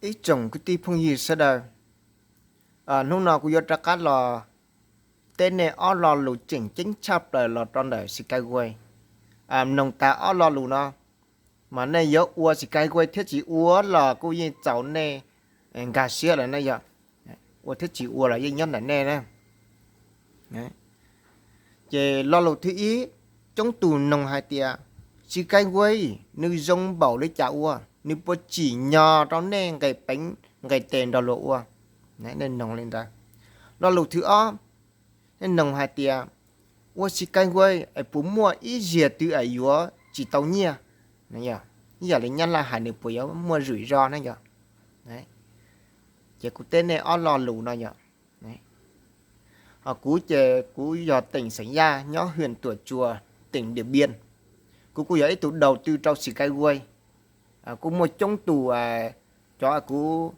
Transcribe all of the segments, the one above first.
Ib tsoom kwv tij phooj ywg sawv daws, hnub no kuv yuav rov qab los teb nej ob lo lus tseem ceeb tshaj plaws los rau ntawm Skyway. Mloog tas ob lo lus no, mas nej yuav ua Skyway thiab tsis ua los kuj yeej txaus nej nkag siab lawm na yog. Ua thiab tsis ua los yeej nyob ntawm nej na. Ces lo lus thib ib, coob tus noog hais tias, Skyway nws zoo npaum li cas ua, nws puas tsim nyog rau nej nqes peev nqes tes nrog luag ua? Nej noog li ntawd. Lo lus thib ob, nej noog hais tias, ua Skyway es puas muaj ib zaug twg es yuav tsis tau nyiaj? Ib yam li Nyab Laj hais nws puas yuav muaj rủi ro na yog. Ces kuv teb nej ob lo lus no yog. Ho kuv ces kuv yog teem xeem Yaj nyob hwm Tuam Tsuas, teem Diam Npiam. Kuv kuj yog ib tug daus tw rau Skyway. Kuj muaj coob tus, cov kuv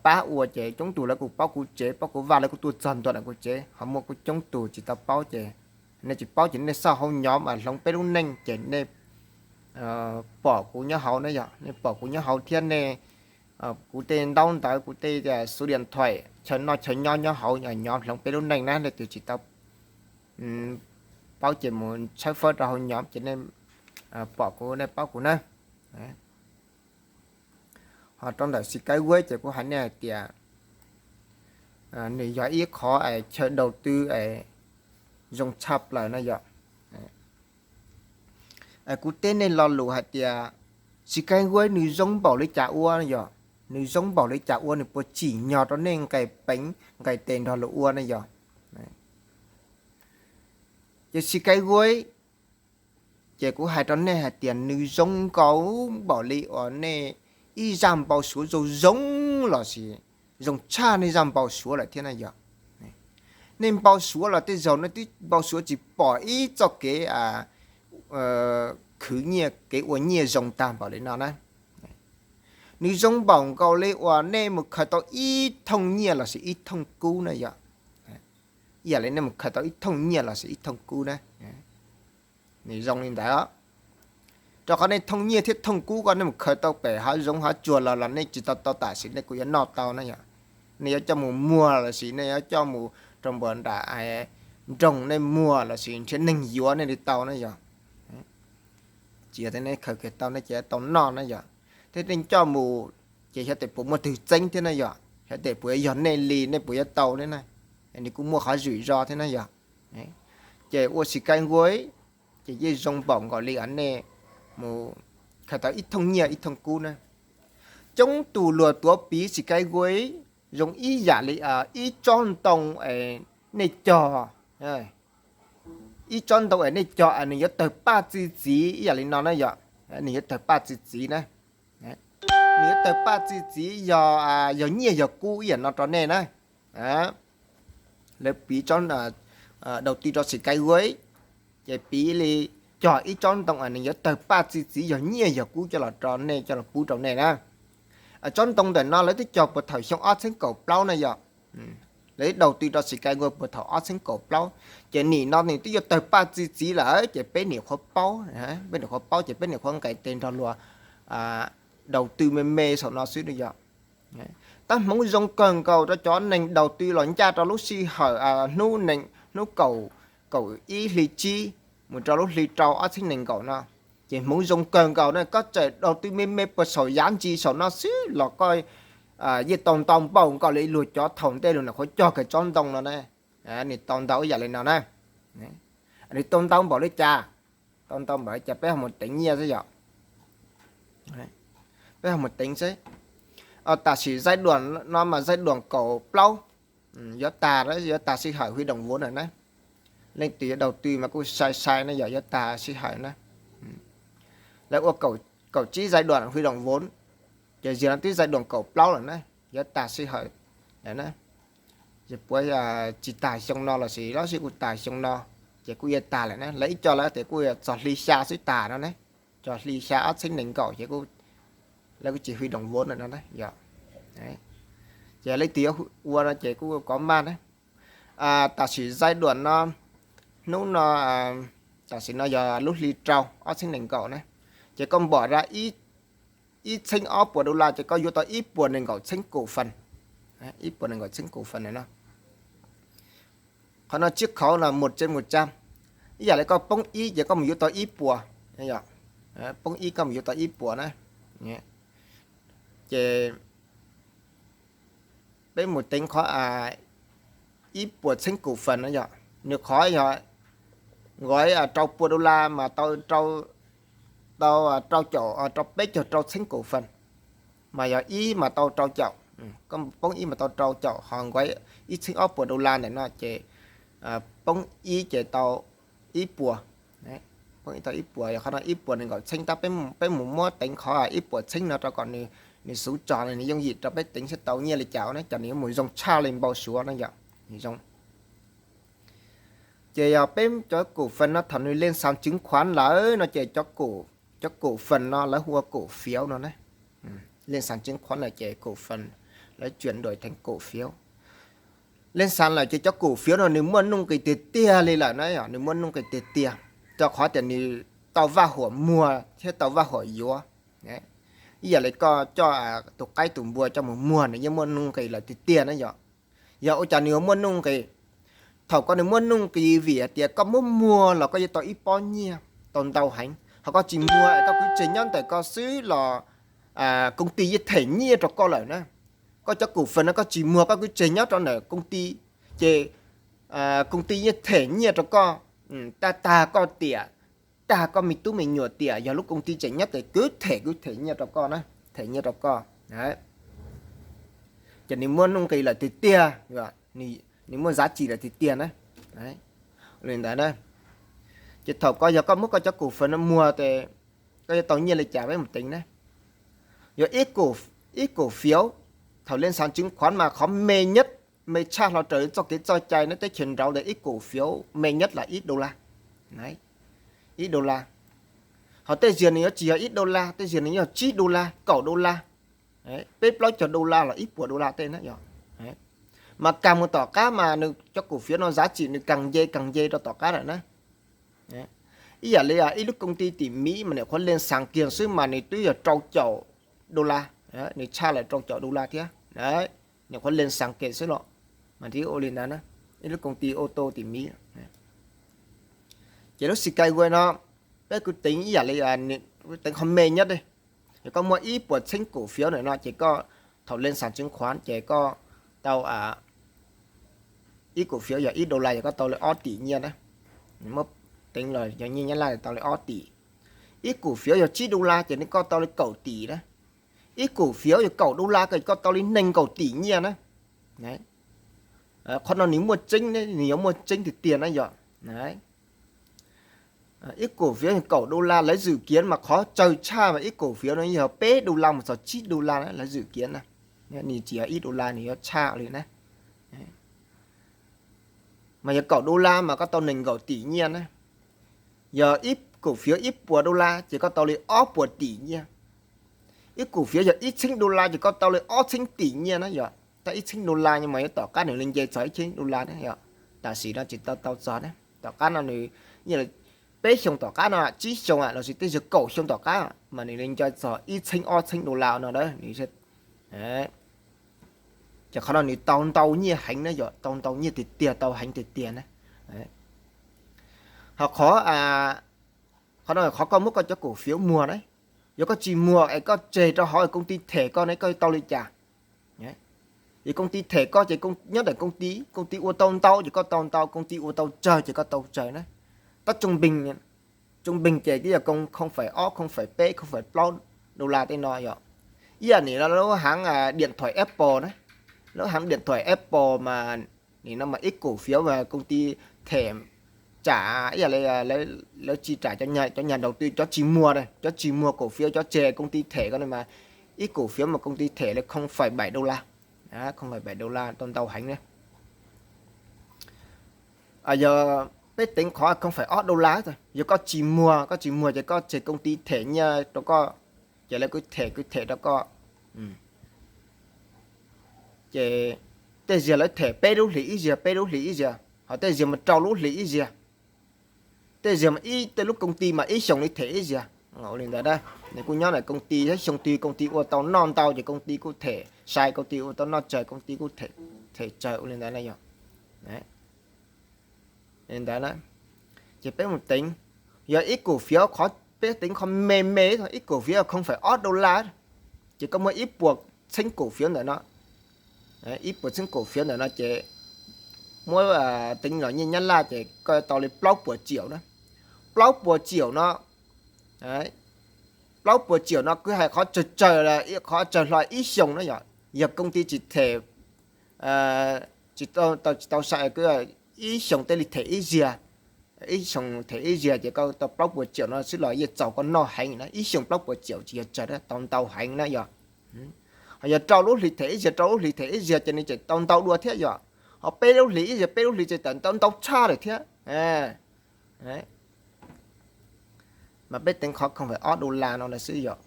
pab ua ces coob tus lawv kuj paub kuv tsev paub kuv vaj, lawv kuj tuaj txog ntua ntawm kuv tsev. Ho muaj kuj coob tus tsis tau paub ces, nej tsis paub ces nej xauj hauv nyom hloov peb lub neej ces nej pom kuv nyob hauv na yog. Nej pom kuv nyob hauv thiab nej, kuv tej ntaub ntawv, kuv tej xuv diam thuam, chaw noj chaw nyob nyob hauv nyom hloov peb lub neej na. Nej tus tsis tau paub ces mus tshawb fawb rau hauv nyom ces nej pom kuv nej paub kuv na. Ho rau ntawm Skyway ces kuv hais nej hais tias, nws yog ib qhov chaw daus tw zoo tshaj plaws na yog. Kuv teb nej lo lus hais tias, Skyway nws zoo npaum li cas ua yog, nws zoo npaum li cas ua, nws puas tsim nyog rau nej nqes peev nqes tes nrog luag ua ne yog. Ces Skyway, ces kuv hais rau nej hais tias nws zoo nkaus npaum li uas nej ib zaj npau suav zoo zoo lossis zoo tshaj nej zaj npau suav lawm thiab na yog. Nej npau suav los tej zaum nej twb npau suav tsis pom ib txoj kev khwv nyiaj, kev ua nyiaj zoo tag npaum li no na. Nws zoo npaum nkaus li uas nej mus khaws tau ib thooj nyiaj lossis ib thooj kub na yog. Ib yam li nej mus khaws tau ib thooj nyiaj lossis ib thooj kub na. Nws zoo li ntawd. Rau qhov nej thooj nyiaj thiab thooj kub ko nej mus khaws tau pem hav zoov hav tsuag los los nej tsis tau tau tam sim nej kuj yuav noj tau na yog. Nej yuav coj mus muag lossis nej yuav coj mus rau npua nram nroog nej muag lossis nrhiav neeg yuav nej li tau na yog. Tsis yog tias nej khaws kiag tau nej ces tau noj na yog. Thiab nej coj mus ces xyov tes puas muaj twg txeeb thiab na yog, xyov tes puas yuav yog nej li, nej puas yuav tau thiab na. Nws kuj muaj qhov zwm zos thiab na yog. Ces ua Skyway ces yeej zoo npaum nkaus li nej mus khaws tau ib thooj nyiaj ib thooj kub na. Coob tus luag tuav piv Skyway zoo ib yam li ib tsob ntoo es nej cog, ib tsob ntoo es nej cog es nws yuav tawg paj txi txiv ib yam li no na yog. Nws yuav tawg paj txi txiv na. Nws yuav tawg paj txi txiv yog, yog nyiaj yog kub ib yam no rau nej na. Lawv piv tsob, daus tw rau Skyway, ces piv li cog ib tsob ntoo es nws yuav tawg paj txi txiv yog nyiaj yog kub coj los rau nej, coj los pub rau nej na. Tsob ntoo ntawm no lawv twb cog puag thaum xyoo ob txheeb kaum plaub na yog. Lawv twb daus tw rau Skyway puag thaum ob txheeb kaum plaub, ces nim no nws twb yuav tawg paj txi txiv lawm ces peb niam qhuav paub, peb niam qhuav paub ces peb niam qhuav nqes tes nrog luag daus tw me me saum no xwb yog. Tab hmoov zoo kawg nkaus rau cov neeg daus tw los ncaj rau lub sij hawm, hnub, hnub kaum, kaum ib hli tsib mus rau lub hli rau ob txheeb nees nkaum no, ces hmoov zoo kawg nkaus na. Koj txawm daus tw me me puag saum yav ntsis saum no xwb los koj yeej tau ntau npaum nkaus li luag cov thaum ntej luag nyuam qhuav cog kiag tsob ntoo no na. Nws tau ntau ib yam li no na. Nws tau ntau npaum li cas? Tau ntau npaum li cas peb ho mus teev nyiaj xwb yom. Peb ho mus teev xwb. Tam sim giai đoạn no mas giai đoạn kaum plaub yuav tag, yuav tag sij hawm huy động vốn lawm na. Leej twg yuav daus tw mas kuj sai sai na yog, yuav tag sij hawm na. Lawv ua kaum tsib giai đoạn huy động vốn, ces ziag no twb giai đoạn kaum plaub lawm na, yuav tag sij hawm lawm na. Ces puav tsis tag xyoo no lossis lab sib kuj tag xyoo no, ces kuj yuav tag lawm na. Lawv ib co lawv tias kuj yuav txog hli xya xwb tag no na. Txog hli xya ob txheeb nees nkaum ces lawv kuj tsis huy động vốn lawm no na yog. Ces leej twg yuav ua no ces kuj kov maj na. Tam sim giai đoạn no, hnub no, tam sim no yog lub hli rau ob txheeb nees nkaum na, ces koj npam ra ib ib txheeb ob puas dollar ces koj yuav tau ib puas nees nkaum txheeb koom fas, ib puas nees nkaum txheeb koom fas no. Qhov no tsib khauv no mus tsev mus tsa, ib yam li koj poob ib ces koj mus yuav tau ib puas, poob ib koj mus yuav tau ib puas na. Ces peb mus teev qhov ib puas txheeb koom fas no yog, nws qhov yog nkaus rau puas dollar mas tau, tau rau caum, rau peb caug rau txheeb koom fas, mas yog ib mas tau rau caum, poob ib mas tau rau caum, ho nkaus ib txheeb ob puas dollar ntawm no ces poob ib ces tau ib puas, poob ib tau ib puas, yog qhov no ib puas nees nkaum txheeb tab peb mus muab teev qhov ib puas txheeb no rau kom nws xuv tso nws yooj yim rau peb teev seb tau nyiaj li cas ne, cov nws yuav mus zoo tshaj li npau suav no yom, nws zoo. Ces yog peb cov koom fas no thaum nws len xas tseev khuav lawm no ces cov koom fas no lawv hu ua koom fiav no na. Len xas tseev khuav lawm ces koom fas lawv cuam nruam theem koom fiav. Len xas lawm ces cov koom fiav no nws muaj nuj nqis tiag tiag li lawm na, nws muaj nuj nqis tiag tiag, rau qhov tias nws tau vaj huam muag thiab tau vaj huam yuav. Ib yam li koj coj tus qaib tus npua coj mus muag nws yeej muaj nuj nqis lawm tiag tiag na yom. Yog ua cas nws yuav muaj nuj nqis? Thaum koj nws muaj nuj nqis vim hais tias koj muab muag los koj yuav tau ib pob nyiaj tau ntau heev, ho koj tsis muag es koj kwv tseg nyob ntawm koj xwb los koom ti yeej them nyiaj rau koj lawm na. Koj cov koom fas no koj tsis muag koj kwv tseg nyob rau ntawm koom ti, ces koom ti yeej them nyiaj rau koj, tag tag koj tiam, tag koj me tub me nyuam tiam, yog lub koom ti tseem nyob ces kwv them kwv them nyiaj rau koj na, them nyiaj rau koj. Ces nws muaj nuj nqis lawm tiag tiag, nws muaj zav tsim lawm tiag tiag na. Li ntawd na, ces thaum koj yog koj muab koj cov koom fas no muag ces koj yuav tau nyiaj li cas peb mus teev na. Yog ib koom fiav, thaum len xas tseev khuav mas qhov me nyab, me tshaj hlo raws li txoj kev txoj cai no teb chaws nraud ntawd ib koom fiav me nyab los ib dollar, ib dollar. Ho tej zaum nws yuav tsis yog ib dollar, tej zaum nws yog tsib dollar, kaum dollar, peb plaub caug dollar los ib puas dollar tej na yom. Mas kag mus tom qab mas nws cov koom fiav no zav tsim nws kag nce kag nce rau tom qab lawm na. Ib yam li ib lub koom ti tim miv mas nyuam qhuav len xas kiag xwb mas nws twb yog rau caum dollar, nws tshaj lawm rau caum dollar thiab. Nyuam qhuav len xas kiag xwb los mas twb ua li ntawd na, ib lub koom ti ô tô tim miv. Ces lub Skyway no peb kuj teev ib yam li, teev qhov me nyab, yog koj muaj ib puas txheeb koom fiav ntawm no ces koj, thaum len xas tseev khuav ces koj tau ib koom fiav yog ib dollar ces koj tau li ob tim nyiaj na. Muab teev los yog nyiaj Nyab Laj tau li ob tim. Ib koom fiav yog tsib dollar ces koj tau li kaum tim na. Ib koom fiav yog kaum dollar ces koj tau li nees nkaum tim nyiaj na. Qhov no nws muaj tseeb, nws yuav muaj tseeb tiag tiag na yom. Ib koom fiav yog kaum dollar, lawv zwm kiav mas qhov tsawg tshaj mas ib koom fiav no yog peb dollar mus txog tsib dollar na, lawv zwm kiav na. Nws tsis yog ib dollar nws yuav tshaj li na. Mas yog kaum dollar mas koj tau nees nkaum tim nyiaj na. Yog ib koom fiav ib puas dollar ces koj tau li ob puas tim nyiaj. Ib koom fiav yog ib txheeb dollar ces koj tau li ob txheeb tim nyiaj na yom. Tab ib txheeb dollar mas yuav tom qab nws li nce txog ib txheeb dollar na yom. Tam sim no tsis tau tau txog na, tom qab no nws peb xyoo tom qab no, tsib xyoo lossis tej zaum kaum xyoo tom qab mas nws li nce txog ib txheeb ob txheeb dollar no na. Ces qhov no nws tau ntau nyiaj heev na yom, tau ntau nyiaj tiag tiag, tau heev tiag tiag na. Ho qhov, qhov no qhov koj muab koj cov koom fiav muag na, yog koj tsis muag es koj tseg rau hauv koom ti them koj ne koj tau li cas? Yog koom ti them koj ces nyob ntawm koom ti, koom ti ua tau ntau ces koj tau ntau, koom ti ua tau tsawg ces koj tau tsawg na. Tab tsoom npeeg ces twb yog koom không phẩy ob, không phẩy peb, không phẩy plaub dollar tej no yom. Ib yam nim no lub hãng điện thoại Apple na, lub hãng điện thoại Apple mas nim no mas ib koom fiav mas koom ti them tsam ib yam li lawv tsis tsam cov nhà đầu tư, cov tsis muag, cov tsis muag koom fiav cov tseg koom ti them koj no mas ib koom fiav mas koom ti them li không phẩy bảy đô la, không phẩy bảy đô la tau ntau heev na. Yog peb teev qhov không phẩy ob đô la, yog koj tsis muag, koj tsis muag ces koj tseg koom ti them nyiaj rau koj, ces lawv kwv them kwv them rau koj. Ces tej zaum lawv them peb lub hlis ib zaug, peb lub hlis ib zaug, ho tej zaum mas rau lub hlis ib zaug. Tej zaum mas ib, tej lub koom ti mas ib xyoos li them ib zaug li ntawd na. Nws kuj nyob ntawm công ty thiab, xyoo twg công ty ua tau noj ntau ces công ty kuj them sai, công ty ua tau noj tsawg công ty kuj them tsawg ua li ntawd na yog. Li ntawd na, ces peb mus teev, yog ib cổ phiếu, qhov peb teev qhov me me, ib cổ phiếu không phẩy ob đô la, ces koj muaj ib puas txheeb cổ phiếu ntawm no, ib puas txheeb cổ phiếu ntawm no ces muab teev los nyiaj Nyab Laj ces koj tau li plaub puas triệu na. Plaub puas triệu no, plaub puas triệu no kuv hais qhov tsawg tsawg, qhov tsawg hlo ib xyoos na yog, yog công ty tsis them, tsis tau, tsis tau sai, ib xyoos thiaj li them ib zaug, ib xyoos them ib zaug ces koj tau plaub puas triệu no xwb los yeej txaus koj noj heev na. Ib xyoos plaub puas triệu tsis yog tsawg, tau ntau heev na yog. Ho yog rau lub hlis them ib zaug, rau lub hlis them ib zaug ces nws tseem tau ntau dua thiab yog. Ho peb lub hlis ib zaug, peb lub hlis ces tseem tau ntau tshaj lawm thiab. Mas peb teev qhov không phẩy ob đô la no lawm xwb yog.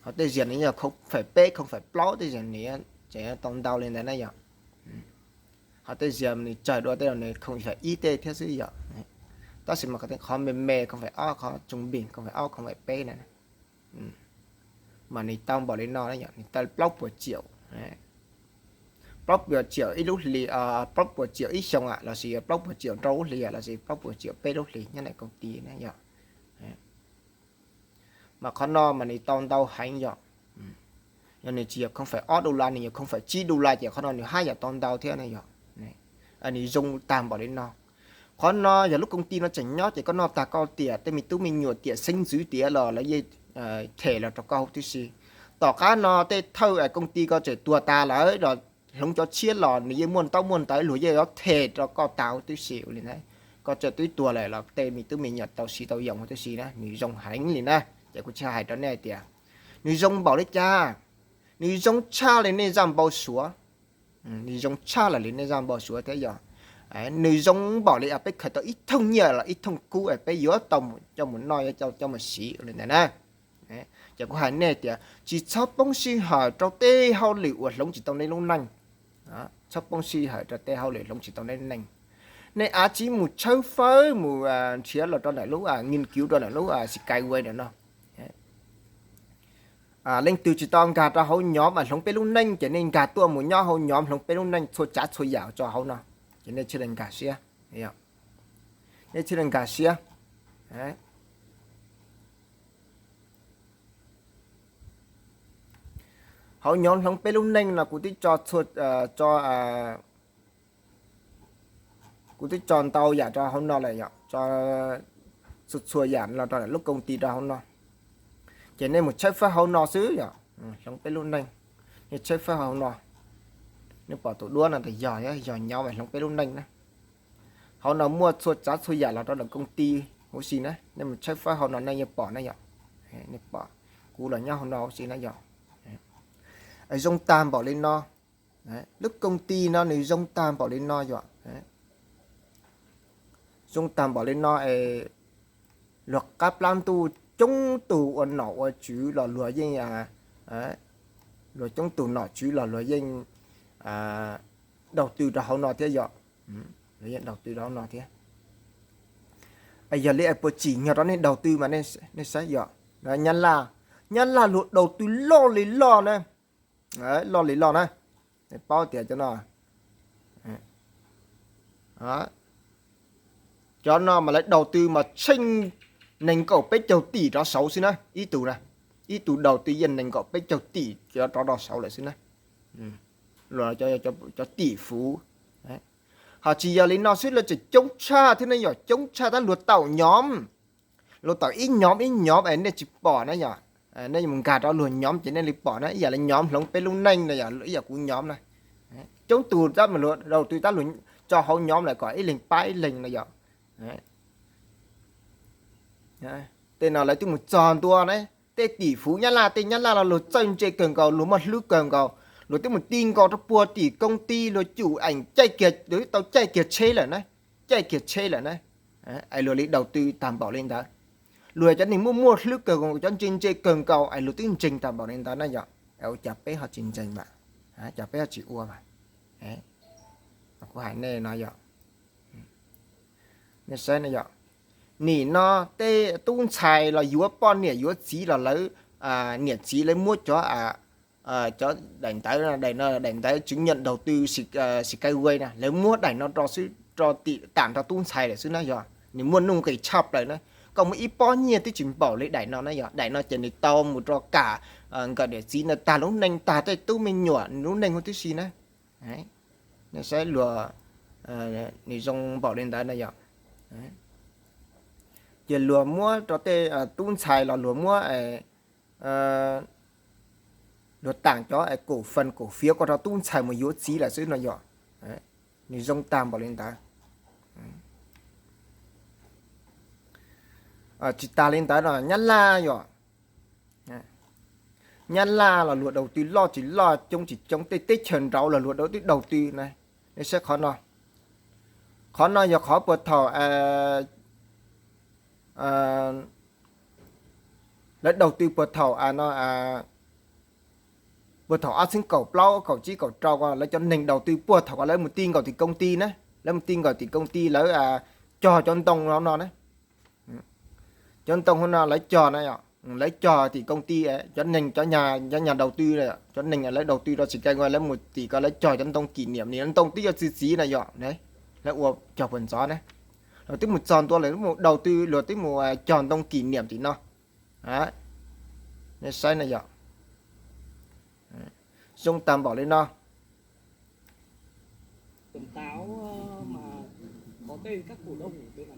Ho tej zaum nws yog không phẩy peb, không phẩy plaub, tej zaum nws tseem tau ntau li ntawd na yog. Ho tej zaum nws tsawg dua tej zaum nws không phẩy ib tej thiab xwb yog. Tab sis mas qhov me me không phẩy ob, qhov trung bình không phẩy ob, không phẩy peb na, mas nws tau npaum li no, nws tau plaub puas triệu. Plaub puas triệu ib lub hlis, plaub puas triệu ib xyoos lossis plaub puas triệu rau lub hlis lossis plaub puas triệu peb lub hlis nyob ntawm công ty na yog. Mas qhov no mas nws tau ntau heev yog. Yog nws tsis yog không phẩy ob đô la, nws yog không phẩy chín đô la ces qhov no nws haj yam tau ntau thiab na yog. Nws zoo tag npaum li no. Qhov no yog lub công ty no tseem nyob ces koj noj tag koj tiam, tej me tub me nyuam tiam xeeb ntxwv tiam los lawv yeej them los rau koj huv tib si. Tom qab no tej thawj công ty ko tseem tuag tas lawm los hloov cov tshiab los nws yeej muaj ntaub muaj ntawv, luag yeej yuav them rau koj tas huv tib si ua li ntawd. Koj tseem twb tuag lawm los tej me tub me nyuam tau siv tau yoos huv tib si na, nws zoo heev li na. Ces kuv thiaj hais rau nej tias nws zoo npaum li cas, nws zoo tshaj li nej zaj npau suav. Nws zoo tshaj lawm li nej zaj npau suav thiab yog. Nws zoo npaum li peb khaws tau ib thooj nyiaj los ib thooj kub peb yuav tau coj mus noj, coj mus siv ua li ntawd na. Ces kuv hais nej tias tsis txhob poob sij hawm rau tej hauj lwm uas hloov tsis tau nej lub neej. Txhob poob sij hawm rau tej hauj lwm hloov tsis tau nej lub neej. Nej av tsis mus tshawb fawb mus nrhiav los rau ntawm lub nghiên cứu rau ntawm lub Skyway ntawm no. Leej twg tsis tau nkag rau hauv nhóm mas hloov peb lub neej ces nej nkag tuaj mus nyob hauv nhóm hloov peb lub neej txhua tsav txhua yam tso hauv no, ces nej thiaj li nkag siab. Nej thiaj li nkag siab. Hauv nhóm hloov peb lub neej no kuv twb tso txhua, tso, kuv twb tso ntau yam rau hauv no lawm yom, tso txhua txhua yam los rau lub công ty rau hauv no. Ces nej mus tshawb fawb hauv no xwb yom, hloov peb lub neej. Nej tshawb fawb hauv no, nej pom tus duab no tas yog, yog nhóm mas hloov peb lub neej na. Hauv no muaj txhua tsav txhua yam los rau ntawm công ty huv si na, nej mus tshawb fawb hauv no nej yeej pom na yom. Nej pom kuv los nyob hauv no huv si na yom. Zoo tag npaum li no. Lub công ty no nws zoo tag npaum li no yom. Zoo tag npaum li no es luag qab plab ntuj coob tug ua nom ua tswv los luag yeej, luag coob tug nom tswv los luag yeej đầu tư rau hauv no thiab yom. Luag yeej đầu tư rau hauv no thiab. Yog li puas tsim nyog rau nej đầu tư mas nej saib yom. Nyab Laj, Nyab Laj luag đầu tư loj li loj na. Loj li loj na. Nej paub tias cov no, cov no mas lawv đầu tư mas tsheej nees nkaum peb caug tỷ rov saud xwb na ib tug na. Ib tug đầu tư yeej nees nkaum peb caug tỷ cov rov rau saud lawm xwb na. Cov tỷ phú. Ho tsis yog li no xwb, lawv tseem coob tshaj thiab ne yom, coob tshaj tab luag tau nhóm, luag tau ib nhóm ib nhóm es nej tsis pom na yom. Nej mus nkag rau luag nhóm ces nej li pom na, ib yam li nhóm hloov peb lub neej na yom, ib yam kuv nhóm na. Coob tug tab luag đầu tư tab luag tso hauv nhóm lawm kom ib leeg pab ib leeg na yom. Tej no lawv twb mus txog ntua na, tej tỷ phú Nyab Laj, tej Nyab Laj no luag txawj ntse kawg nkaus, luag muaj hlwb kawg nkaus, luag twb mus ti nkaus rau puag tim công ty, luag cum ảnh caij kiag, luag twb tau caij kiag tsheb lawm na, caij kiag tsheb lawm na. Es luag li đầu tư tag npaum li ntawd. Luag cov neeg muaj muaj hlwb kawg nkaus, cov ntse ntse kawg nkaus es luag twb ntseeg tag npaum li ntawd na yom. Ua cas peb ho tsis ntseeg mas, cas peb ho tsis ua mas? Kuv hais nej no yom, nej saib no yom, nim no tej tub ntxhais los yuav poj niam yuav txiv los lawv, niam txiv lawv muab cov, cov daim ntawv, daim no daim ntawv chứng nhận đầu tư Skyway na, lawv muab daim no rau xwb, rau tim tam rau tub ntxhais lawm xwb na yog. Nws muaj nuj nqis tshaj plaws na. Koj muaj ib pob nyiaj twb tsis npaum li daim no na yog. Daim no ces nws tau mus rau kam nkawm niam txiv no tag lub neej, tag tej tub me nyuam lub neej huv tib si na. Nej saib luag, nws zoo npaum li ntawd na yog. Ces luag muab rau tej tub ntxhais los luag muab, luag tam cov cổ phần cổ phiếu ko rau tub ntxhais mus yuav txiv lawm xwb no yog. Nws zoo tag npaum li ntawd. Tsis tas li ntawd no Nyab Laj yog, Nyab Laj los luag đầu tư loj tsis loj, coob tsis coob, tej teb chaws nraud los luag twb đầu tư na. Nej saib qhov no, qhov no yog qhov puag thaum lawv đầu tư puag thaum no, puag thaum ob txhiab kaum plaub kaum tsib kaum rau ko, lawv cov neeg đầu tư puag thaum ko lawv mus ti nkaus tim công ty na, lawv mus ti nkaus tim công ty lawv cog cov ntoo no no na. Cov ntoo hauv no lawv cog na, lawv cog tim công ty, cov neeg, cov nhà đầu tư, cov neeg lawv đầu tư rau tsis kai nqua lawv mus tim ko lawv cog cov ntoo kỷ niệm, nim ntoo twb yuav txi txiv na yog, lawv ua cog puag ntxov na. Lawv twb mus txog ntua lawv twb mus đầu tư, luag twb mus cog ntoo kỷ niệm tim no. Nej saib na yog, zoo tag npaum li no. Quảng cáo mà có tên các cổ đông ở bên này.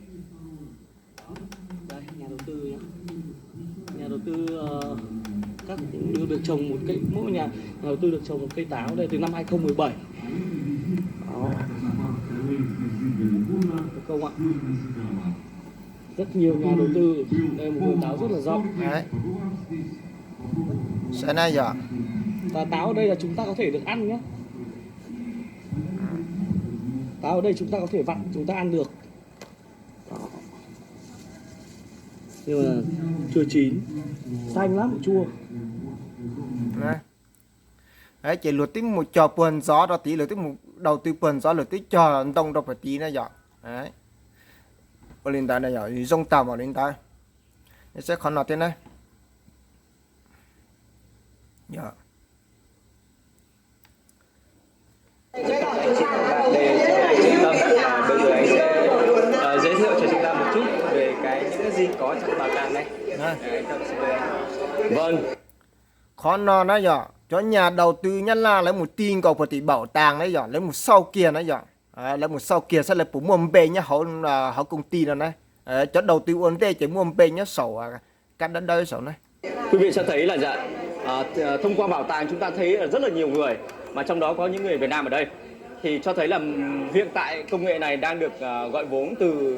Đây, nhà đầu tư nhé. Nhà đầu tư, ờ, các được, được trồng một cây, mỗi nhà, nhà đầu tư được trồng một cây táo đây từ năm hai không một bảy. Đó. Các ông ạ. Rất nhiều nhà đầu tư. Đây là một vườn táo rất là rộng. Đấy. Sẽ này giờ. Và táo ở đây là chúng ta có thể được ăn nhé. Táo ở đây chúng ta có thể vặn, chúng ta ăn được. Đó. Nhưng mà chưa chín, xanh lắm, chua. Ces luag twb mus cog puag ntxov rau tid, luag twb mus đầu tư puag ntxov, luag twb cog ntoo rau puag tid na yom. Ua li ntawd na yom, zoo tag npaum li ntawd. Nej saib qhov no thiab na. Đây là trung tâm và bây giờ anh sẽ, ờ, giới thiệu cho chúng ta một chút về cái, những cái gì có trong bảo tàng này. Đấy, anh Tâm xin mời anh. Vâng. Qhov no na yog cov nhà đầu tư Nyab Laj lawv mus ti nkaus puag tim bảo tàng na yog, lawv mus xauj kiag na yog. Lawv mus xauj kiag saib lawv puas muaj npe nyob hauv, hauv công ty no na. Cov đầu tư ua ntej ces muaj npe nyob saum kab dawb dawb saum na. Quý vị sẽ thấy là dạ, à, thông qua bảo tàng chúng ta thấy là rất là nhiều người, mà trong đó có những người Việt Nam ở đây. Thì cho thấy là, ừm, hiện tại công nghệ này đang được, à, gọi vốn từ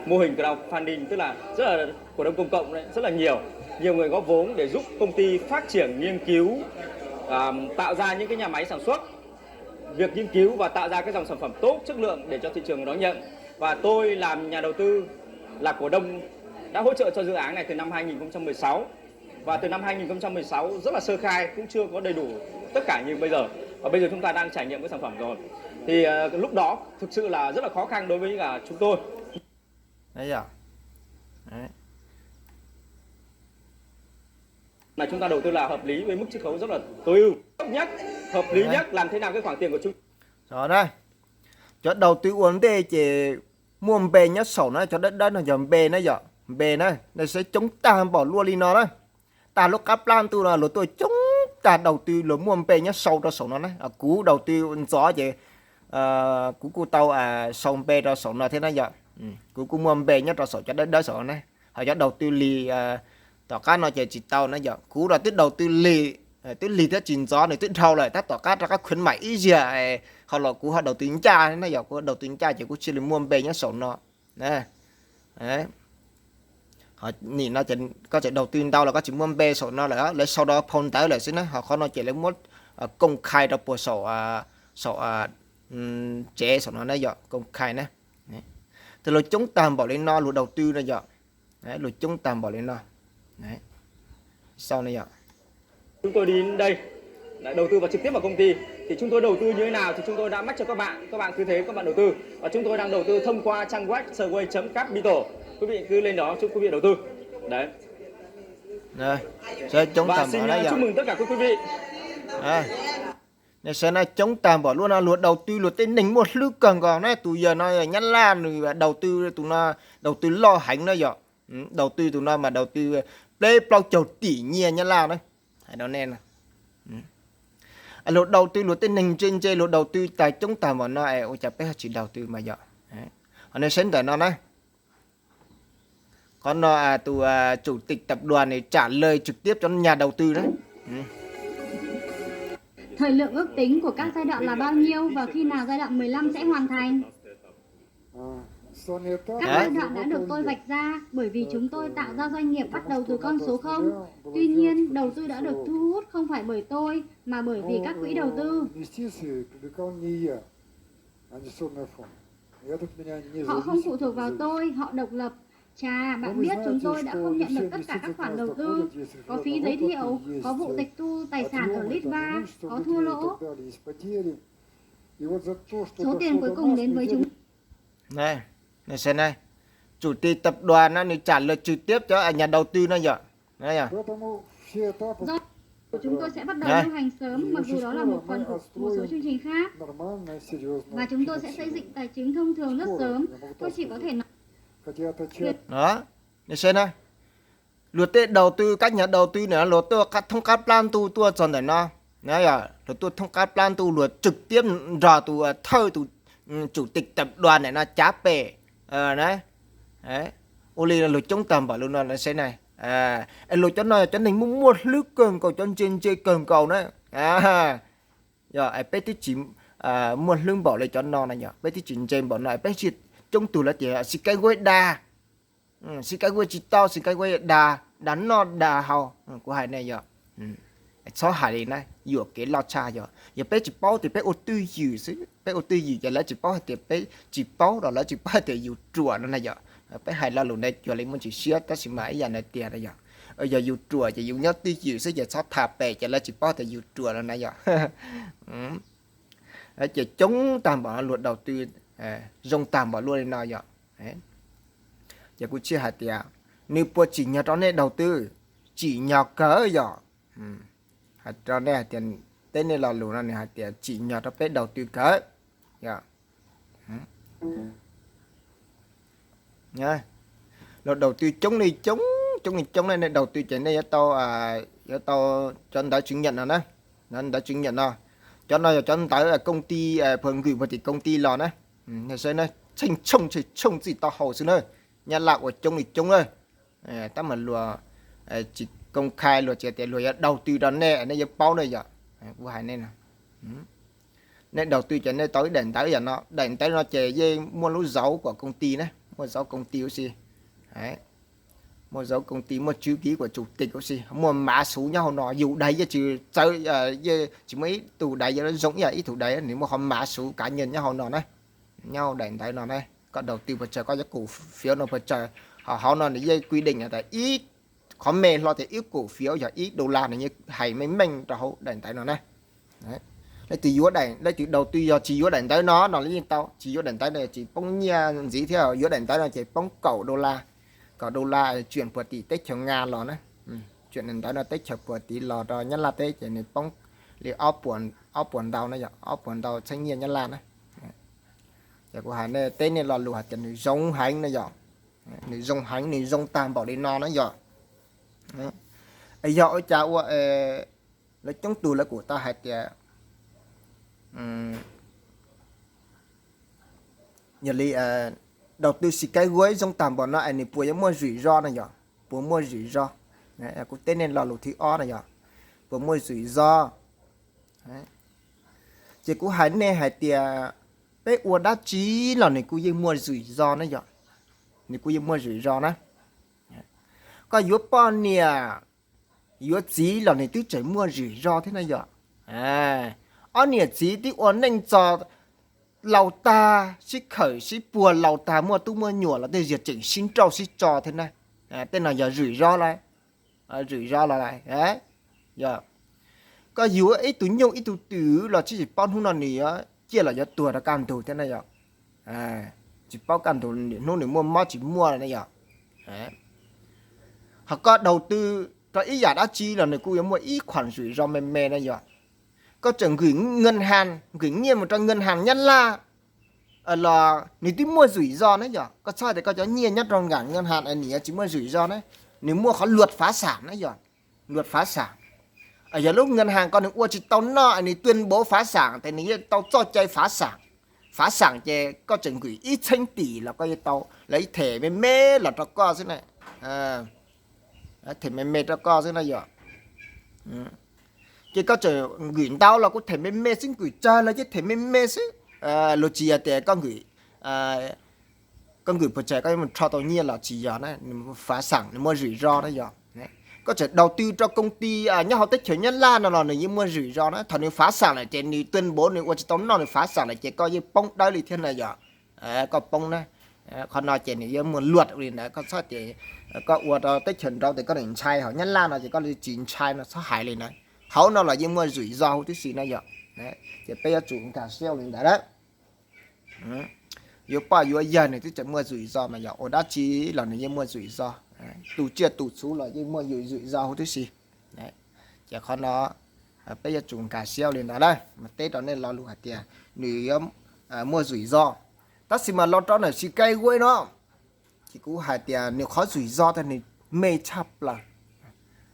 mô hình crowdfunding, tức là rất là cổ đông công cộng đấy, rất là nhiều. Nhiều người góp vốn để giúp công ty phát triển, nghiên cứu, à, tạo ra những cái nhà máy sản xuất, việc nghiên cứu và tạo ra các dòng sản phẩm tốt, chất lượng để cho thị trường đón nhận. Và tôi làm nhà đầu tư, là cổ đông đã hỗ trợ cho dự án này từ năm hai nghìn không trăm mười sáu. Và từ năm hai nghìn không trăm mười sáu rất là sơ khai, cũng chưa có đầy đủ tất cả như bây giờ. Và bây giờ chúng ta đang trải nghiệm cái sản phẩm rồi. Thì, ờ, lúc đó thực sự là rất là khó khăn đối với cả chúng tôi. Đấy à. Đấy. Là chúng ta đầu tư là hợp lý với mức chiết khấu rất là tối ưu, tốt nhất, hợp lý Đấy. Nhất, làm thế nào cái khoản tiền của chúng Rồi na, cov đầu tư ua ntej ces muaj npe nyob saum na, cov dawb dawb no yog npe na yom, npe na, nej saib coob tag npaum luaj li no na. Tag lub qab plab ntuj no luag tuaj coob tag đầu tư luag muaj npe nyob sau rau saum no na. Kuv đầu tư ntxov ces kuv kuj tau sau npe rau saum no thiab na yom. Kuv kuj muaj npe nyob rau saum cov dawb dawb saum no na. Ho cov đầu tư lig tom qab no ces tsis tau na yom. Kuv los twb đầu tư lig, twb lig thiab tsis ntxov, nws twb dhau lawm tab tom qab rov qab khuyến mại ib zaug, ho los kuv ho đầu tư ncaj na yom, kuv đầu tư ncaj ces kuv thiaj li muaj npe nyob saum no. Nim no ces koj tseem đầu tư ntau los koj tsis muaj npe saum no lawm, lawv sau rau phau ntawv lawm xwb na, ho qhov no ces lawv muab công khai rau puag saum, saum tsev saum no na yom, công khai na. Tab luag coob tag npaum li no luag đầu tư no yom, luag coob tag npaum li no. Sau no yom. Chúng tôi đến đây đã đầu tư vào trực tiếp vào công ty, thì chúng tôi đầu tư như thế nào thì chúng tôi đã mách cho các bạn, các bạn cứ thế các bạn đầu tư. Và chúng tôi đang đầu tư thông qua trang web survey chấm capital. Quý vị cứ lên đó chúc quý vị đầu tư. Đấy. Saib coob tag npaum na yom. Nej saib na, coob tag npaum luaj no, luag đầu tư luag tej neeg muaj hlwb kawg nkaus na. Tus yawg no Nyab Laj nws đầu tư, tus no đầu tư loj heev na yom. Đầu tư tus no mas đầu tư peb plaub caug tim nyiaj Nyab Laj na. Hais rau nej, luag đầu tư luag tej neeg ntse ntse luag đầu tư tag coob tag npaum no es ua cas peb ho tsis đầu tư mas yom. Ho nej saib ntawm no na. Qhov no tus chủ tịch tập đoàn này trả lời trực tiếp cho nhà đầu tư đó. Thời lượng ước tính của các giai đoạn là bao nhiêu và khi nào giai đoạn mười lăm sẽ hoàn thành? Các giai đoạn đã được tôi vạch ra bởi vì chúng tôi tạo ra doanh nghiệp bắt đầu từ con số không. Tuy nhiên, đầu tư đã được thu hút không phải bởi tôi mà bởi vì các quỹ đầu tư. Họ không phụ thuộc vào tôi, họ độc lập. Chà, bạn biết chúng tôi đã không nhận được tất cả các khoản đầu tư, có phí giới thiệu, có vụ tịch thu tài sản ở Litva, có thua lỗ. Số tiền cuối cùng đến với chúng Này, này xem này. Chủ tịch tập đoàn nó, nws trả lời trực tiếp cho nhà đầu tư nó vậy. Đấy à. Do chúng tôi sẽ bắt đầu Đấy. Lưu hành sớm, mặc dù đó là một phần của một số chương trình khác. Và chúng tôi sẽ xây dựng tài chính thông thường rất sớm. Tôi chỉ có thể nói Đó, này xem này. Luag tej đầu tư, các nhà đầu tư này luag tuaj thoob qab plab ntuj tuaj txog ntawm no. Luag tuaj thoob qab plab ntuj, luag trực tiếp nrog tus thawj tus chủ tịch tập đoàn ntawm no cav pem. Ua li luag coob tag npaum li no na seb na. Es luag cov no cov neeg muaj muaj hlwb kawg nkaus, cov ntse ntse kawg nkaus na. Yog es peb twb tsis muaj hlwb npaum li cov no na, yog peb twb tsis ntse npaum no, peb tsis coob tug lawv tias xib kaib guab dag. Xib kaib guab tsis tau, xib kaib guab dag, dag noj dag haus. Kuv hais nej yog, txhob hais li na, yuam kev loj tshaj. Yog, yog peb tsis paub tias peb ua twj ywm xwb, peb ua twj ywm ces lawv tsis paub hais tias peb tsis paub, los lawv tsis paub hais tias yus ruam no na yog. Peb hais lo lus ntawd cuag li muaj tsis siab, tab sis mas ib yam ntawd tiag na yog. Yog yus ruam ces yus nyob twj ywm xwb ces txhob tham pem ces lawv tsis paub tias yus ruam no na yog. Ces coob tag npaum no luag đầu tư, zoo tag npaum luaj li no yog. Ces kuv thiaj hais tias, nws puas tsim nyog rau nej đầu tư? Tsim nyog kawg yog. Hais rau nej hais tias, teb nej lo lus no nws hais tias tsim nyog rau peb đầu tư kawg. Yog, luag đầu tư coob li coob, coob li coob ne, nej đầu tư ces nej yuav tau, yuav tau cov ntawv chứng nhận no na. Ntawv chứng nhận no, cov no yog cov ntawv công ty, phuas nkws phuas tim công ty los na. Nej saib na, tsheej tshooj tsheej tshooj txij tau haus xwb na. Nyab Laj ua coob li coob na. Tab mas luag tsis công khai, luag tsis tias luag yuav đầu tư rau nej, nej yuav paub na yog. Kuv hais nej, nej đầu tư ces nej tau ib daim ntawv yam no, daim ntawv no ces yeej muaj lub dấu của công ty na, muaj dấu công ty huv si. Muaj dấu công ty, muaj chữ ký của chủ tịch huv si, muaj mã số nyob hauv no, yus daim yeej tsis txawv, yeej tsis muaj ib tug daim yuav zoo ib yam ib tug daim, nws muaj qhov mã số cá nhân nyob hauv no na. Nyob hauv daim ntawv no na, koj đầu tư pes tsawg, koj yuav cổ phiếu no pes tsawg, ho hauv no nws yeej quy định tias ib, qhov me hlo tias ib cổ phiếu yog ib đô la, nws yeej hais meej meej rau hauv daim ntawv no na. Leej twg yuav daim, leej twg đầu tư yog tsis yuav daim ntawv no no los yeej tau, tsis yuav daim ntawv no tsis poob nyiaj ntxiv thiab, yuav daim ntawv no ces poob kaum đô la, kaum đô la chuyển phuas tim teb chaws Nga los na. Chuyển ntawv no teb chaws phuas tid los rau Nyab Laj teb ces nws poob li ob puas ntau na yog, ob puas ntau txheeb nyiaj Nyab Laj na. Ces kuv hais nej, teb nej lo lus hais tias nws zoo heev na yog, nws zoo heev, nws zoo tag npaum li no na yog. Yog ua cas ua lawv coob tug lawv kuj tau hais tias, yog li đầu tư xi kaib guab zoo tag npaum no es nws puas yuav muaj rủi ro na yog, puas muaj rủi ro? Kuv teb nej lo lus thib ob na yog, puas muaj rủi ro? Ces kuv hais nej hais tias peb ua dab tsi los nws kuj yeej muaj rủi ro na yog, nws kuj yeej muaj rủi ro na. Koj yuav poj niam yuav txiv los nws twb tseem muaj rủi ro thiab na yog. Ob niam txiv twb ua neej txog laus tag, sib khawm sib puag laus tag, muaj tub muaj nyuam los tej zaum tseem sib nrauj sib tso thiab na. Tej no yog rủi ro lawm, rủi ro lawm. Yog, koj yuav ib tug nyuj ib tug twm los tsis paub hnub no nws yuav ciaj los yuav tuag rau kaj ntug thiab na yog. Tsis paub kaj ntug hnub nws muaj mob tsis muaj na yog. Ho koj đầu tư rau ib yam dab tsi los nws kuj yuav muaj ib khoản rủi ro me me na yog. Koj tseem gửi ngân hàng, gửi nyiaj mus rau ngân hàng Nyab Laj los nws twb muaj rủi ro na yog. Koj txhob tias koj cov nyiaj nyob rau ngân hàng nws yuav tsis muaj rủi ro na, nws muaj qhov luật phá sản na yog. Luật phá sản. Yog lub ngân hàng koj nws ua tsis tau noj, nws tuyên bố phá sản ces nws yuav tau txoj cai phá sản. Phá sản ces koj tseem gửi ib txheeb tim los koj yuav tau, lawv ib them me me los rau koj xwb na. Them me me rau koj xwb na yog. Ces koj tseem gửi ntau los kuj them me me xwb, gửi tsawg los yeej them me me xwb. Luag tsis yog tias koj gửi, koj gửi puas tsaig koj yuav mus rho tau nyiaj los tsis yog na, nws phá sản, nws muaj rủi ro na yog. Koj tseem đầu tư rau công ty nyob hauv teb chaws Nyab Laj no los nws yeej muaj rủi ro na. Thaum nws phá sản lawm ces nws tuyên bố nws ua tsis tau noj, nws phá sản lawm ces koj yeej poob dawb li thiab na yog. Koj poob na. Qhov no ces nws yuav muaj luật ua li ntawd, koj txhob tias koj ua rau teb chaws nraud ces koj ntshai, hauv Nyab Laj no ces koj tsis ntshai no, txhob hais li ntawd. Hauv no los yeej muaj rủi ro huv tib si na yog. Ces peb yuav tsum nkag siab ua li ntawd na. Yuav poj yuav yawg nws twb tseem muaj rủi ro mas yog ua dab tsi los nws yeej muaj rủi ro. Tus tsiaj tus txhu los yeej muaj rủi ro huv tib si. Ces qhov no peb yuav tsum nkag siab ua li ntawd na, mas teb rau nej lo lus hais tias nws yuav muaj rủi ro. Tab sis mas los rau ntawm Xis Kai Guej no ces kuv hais tias nws qhov rủi ro tias nws me tshaj plaws.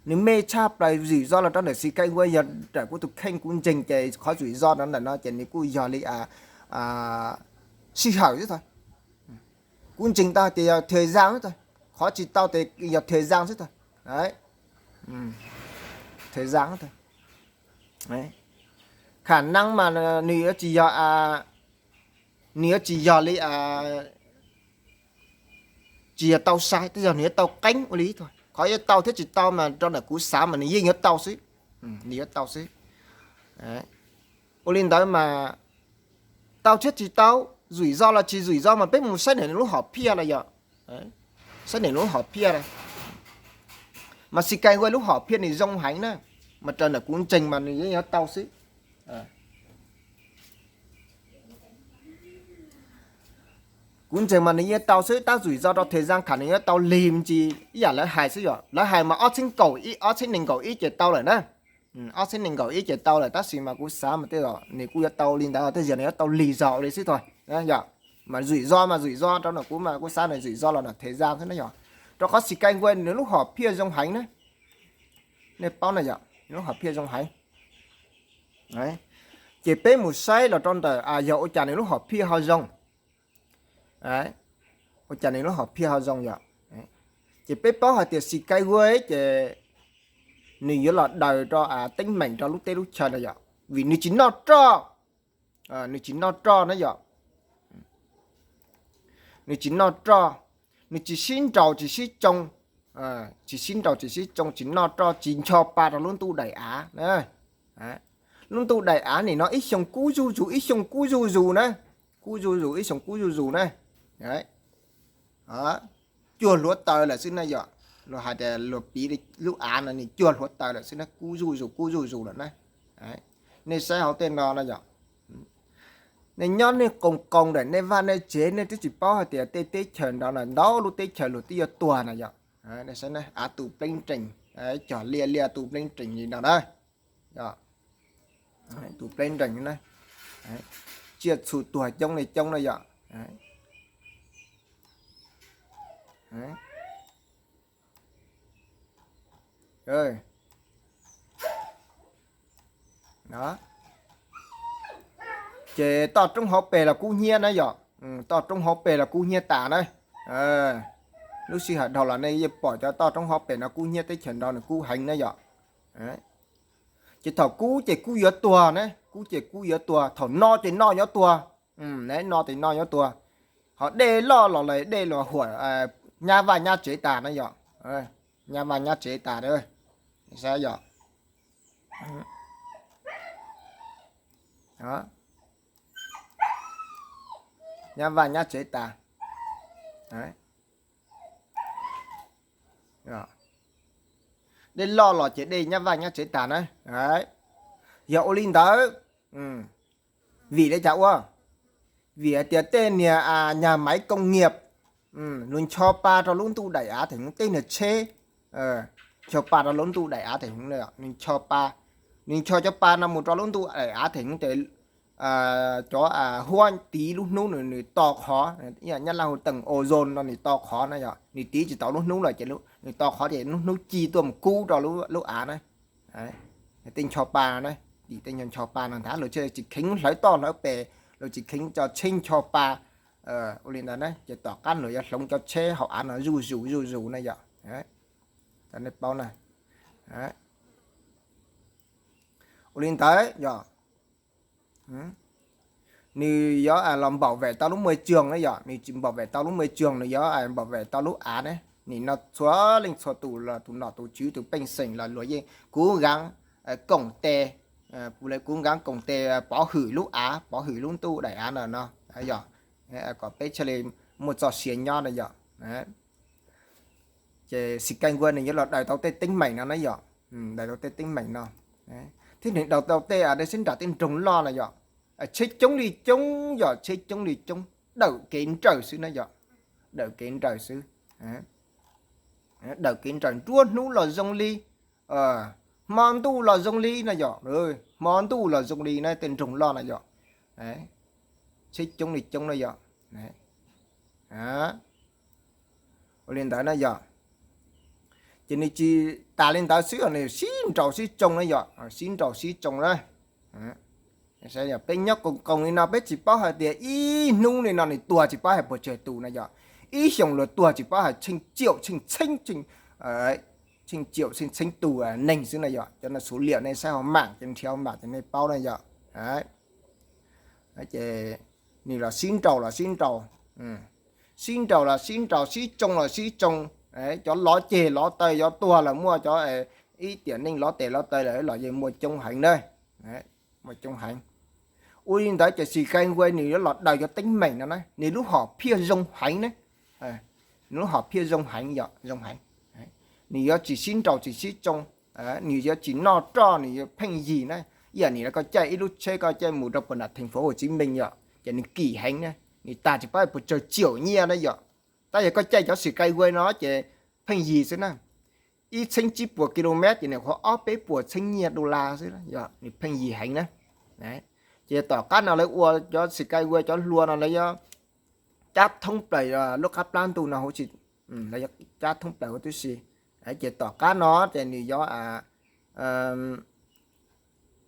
Nws me tshaj plaws, rủi ro los rau ntawm Xis Kai Guej, yog raws kuv tus kheej kuv ntseeg ces qhov rủi ro no ntawm no ces nws kuj yog li sij hawm xwb tag. Kuv ntseeg tau tias yog thời gian xwb tag, qhov tsis tau tias yog thời gian xwb tag. Thời gian xwb tag. Khả năng mas nws yuav tsis yog, nws yuav tsis yog li, tsis yog tau sai, twb yog nws yuav tau qeeb ua li thiab. Qhov yuav tau thiab tsis tau mas rau ntawm kuv xav mas nws yeej yuav tau xwb. Nws yuav tau xwb. Ua li ntawd mas tau thiab tsis tau, rủi ro los tsis rủi ro mas peb mus saib ntawm nws lub hom phiaj los yog. Saib ntawm nws lub hom phiaj na. Mas Xis Kai Guej lub hom phiaj nws zoo heev na, mas raws ntawm kuv ntseeg mas nws yeej yuav tau xwb. Kuv ntseeg mas nws yeej tau xwb, tab rủi ro rau thời gian khả năng nws yuav tau lig me ntsis ib yam lawv hais xwb yom. Lawv hais mas ob txhiab kaum ib, ob txhiab nees nkaum ib ces tau lawm na. Ob txhiab nees nkaum ib ces tau lawm, tab sis mas kuv xav mas tej zaum nws kuj yuav tau li ntawd, tej zaum nws yuav tau lig zog li xwb tag yom. Mas rủi ro mas rủi ro rau ntawm kuv mas kuv xav nws rủi ro los ntawm thời gian xwb na yom. Rau qhov Xis Kai Guej nws lub hom phiaj zoo heev na. Nej paub na yom, nws lub hom phiaj zoo heev. Ces peb mus saib los rau ntawm yog ua cas nws lub hom phiaj ho zoo. Ua cas nws lub hom phiaj ho zoo yom. Ces peb paub hais tias Xis Kai Guej ces nws yuav los daws rau teeb meem rau lub teb lub chaw na yom, vim nws tsis noj roj. Nws tsis noj roj na yom. Nws tsis noj roj, nws tsis sib nraus tsis sib tsoo, tsis sib nraus tsis sib tsoo, tsis noj roj, tsis ncho pa rau lub ntuj daim av. Lub ntuj daim av nim no ib xyoo kub zuj zus, ib xyoo kub zuj zus na, kub zuj zus, ib xyoo kub zuj zus na. Cuag hluav taws lawm xwb na yom. Luag hais tias luag piv lub av no nws cuag hluav taws lawm xwb na, kub zuj zus kub zuj zus lawm na. Nej saib hauv tej no no yom. Nej nyob nej qoos qoos ntawm nej vaj nej tsev nej twb tsis paub hais tias tej teb chaws nrad no ntau lub teb chaws luag twb yuav tuag na yom. Nej saib na, av tu pleeb rees, cog liaj liaj tu pleeb rees li no na. Tu pleeb rees na, tsiaj txhu tuag coob li coob na yom. Ces toj roob hauv pes los kub hnyiab na yom. Toj roob hauv pes los kub hnyiab tas na. Lub sij hawm dhau los nej yeej pom cov toj roob hauv pes no kub hnyiab, teb chaws nrad nws kub heev na yom. Ces thaum kub ces kub yuav tuag na, kub ces kub yuav tuag, thaum no ces no yuav tuag. No ces no yuav tuag. Ho dej loj los lawm, dej los huam nyab vaj nyab tsev tas na yom. Nyab vaj nyab tsev tas, saib yom. Nyab vaj nyab tsev tas. Dej loj los ces dej nyab vaj nyab tsev tas na. Yog ua li ntawd, vim li cas ua? Vim hais tias tej niag nhà máy công nghiệp, Luag ncho pa rau lub ntuj daim av them hmoov tej niag tsheb, ncho pa rau lub ntuj daim av them hmoov, nws ncho pa, nws ncho cov pa no mus rau lub ntuj daim av them hmoov ces cov huab tiv lub hnub nws to qhov, Nyab Laj hu tầng ozone no nws to qhov na yom, nws tiv tsis tau lub hnub lawm ces nws to qhov ces lub hnub ci tuaj mus kub rau lub av na. Tej ncho pa na, tim tej ncho pa no ntag, luag thiaj tsis kheev hlawv toj hlawv pes, luag tsis kheev cov tsheb ncho pa. Ua li ntawd na ces tom qab luag yuav hloov cov tsheb hauv av no zuj zus zuj zus na yom. Cov nej paub na. Ua li ntawd yog nws yuav los npaum vem tau lub muaj tsuag na yom, nws tsis npaum vem tau lub muaj tsuag, nws yuav npaum vem tau lub av ne. Nim no txhua leej txhua tus los tus nom tus tswv tus pej xeem los luag yeej kuv nkaav koom tes, kuv nkaav koom tes pov hwm lub av, pov hwm lub ntuj daim av no no yog kom peb thiaj li muaj txoj sia nyob na yom. Ces xi kai nkuaj nws yuav los daws tau tej teeb meem no na yom, daws tau tej teeb meem no, thiab nws daws tau tej sib nraim tej nroog loj na yom. Tsheb coob li coob yog tsheb coob li coob, dawm kev nrawm xwb na yom, dawm kev nrawm xwb, dawm kev nrawm, nruab hnub los zoo li, hmo ntuj los zoo li na yom, hmo ntuj los zoo li na tej nroog loj na yom. Tsheb coob li coob na yom. Ua li ntawd na yom, ces nws tsis tas li ntawd xwb, nws sib nraus sib tsoo na yom, sib nraus sib tsoo na. Peb nyob koom koom li no peb tsis paub hais tias ib hnub li no nws tuag tsis paub hais puas tsawg tus na yom, ib xyoos luag tuag tsis paub hais tsheej ciaum tsheej txheeb, tsheej ciaum tsheej txheeb tus neeg xwb na yom. Cov no số liệu nej saib hauv mạng, ces nrhiav hauv mạng ces nej paub na yom. Ces nws los sib nraus los sib nraus, sib nraus los sib nraus, sib tsoo los sib tsoo. Cov lov ceg lov taw, cov tuag los muaj, cov ib tiam neej lov tes lov taw lawm los yeej muaj coob heev na, muaj coob heev. Ua li ntawd ces xi kai nkuaj nws yuav los daws cov teeb meem no na, nws lub hom phiaj zoo heev na, nws lub hom phiaj zoo heev yom, zoo heev. Nws yuav tsis sib nraus tsis sib tsoo, nws yuav tsis noj roj, nws yuav pheej yig na. Ib yam nws los koj caij ib lub tsheb koj caij mus rau puag nram thành phố Hồ Chí Minh yom, ces nws kim heev na, nws tag tsis paub puas tsawg triệu nyiaj na yom. Tab yog koj caij cov xi kai nkuaj no ces pheej yig xwb na, ib txheeb tsib puas ki lô met ces nws qhuav ob peb puas txheeb nyiaj đô la xwb, yog nws pheej yig heev na. Ces tom qab no lawv ua cov xi kai nkuaj cov hlua no lawv yuav cab thoob plaws lub qab plab ntuj no huv si, lawv yuav cab thoob plaws huv tib si. Ces tom qab no ces nws yuav,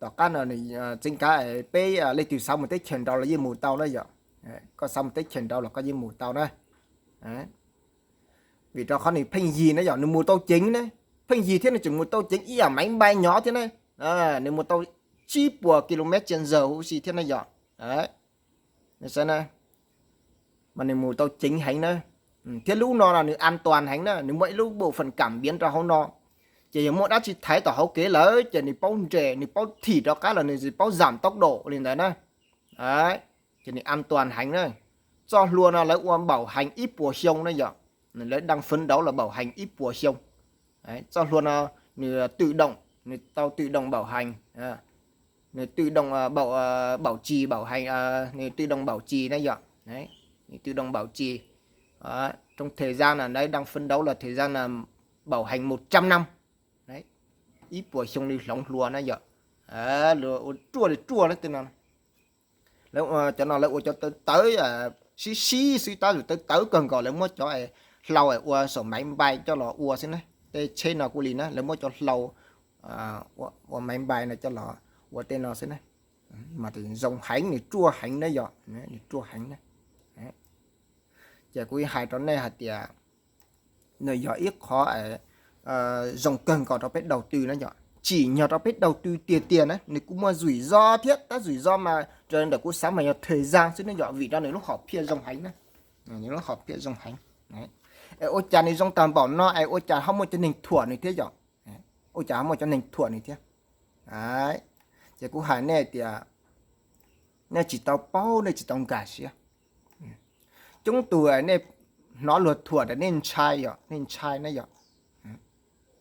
tom qab no nws txeev kav peb leej twg xav mus teb chaws nraud los yeej mus tau na yom. Koj xav mus teb chaws nraud los koj yeej mus tau na. Vim rau qhov nws pheej yig na yom, nws mus tau ceev na, pheej yig thiab nws tseem mus tau ceev ib yam máy bay nyob thiab na. Nws mus tau tsib puas ki lô met trên giờ huv si thiab na yom. Mas nws mus tau ceev heev na, thiab lub no no nws an toàn heev na, nws muaj ib lub bộ phận cảm biến rau hauv no. Ces yog muaj dab tsi thaiv tom hauv kev lawm ces nws paub nres, nws paub thim rov qab los nws paub giảm tốc độ li ntawd na. Ces nws an toàn heev na. Txoj hlua no lawv ua bảo hành ib puas xyoo na yom. Lawv đang phấn đấu là bảo hành ib puas xyoo. Txoj hlua no nws tự động, nws tau tự động bảo hành, nws tự động bảo, bảo trì bảo hành, nws tự động bảo trì na yom. Nws tự động bảo trì. Trong thời gian là đấy đang phấn đấu là thời gian là bảo hành một trăm năm. Ib puas xyoo li hloov hlua na yom. Ua ruaj li ruaj na tej no. Cov no lawv ua cov tawv tawv sib sib xwb, tab sis tawv tawv kawg nkaus lawv muab cov hlau ua saum máy bay coj los ua xwb na. Tej tsheb no kuj li na, lawv muab cov hlau ua máy bay no coj los ua tej no xwb na. Mas zoo heev, nws ruaj heev na yom, nws ruaj heev na. Ces kuv hais rau nej hais tias nws yog ib qhov zoo kawg nkaus rau peb đầu tư na yom, tsim nyog rau peb đầu tư tiag tiag na. Nws kuj muaj rủi ro thiab, tab rủi ro mas raws li ntawm kuv xav mas yog thời gian xwb na yom, vim rau nws lub hom phiaj zoo heev na. Nws lub hom phiaj zoo heev. Es ua cas nws zoo tag npaum no es ua cas ho muaj cov neeg thuam nws thiab yom? Ua cas ho muaj cov neeg thuam nws thiab? Ces kuv hais nej tias nej tsis tau paub, nej tsis tau nkag siab. Coob tug nej hnov luag thuam tas nej ntshai yom, nej ntshai na yom,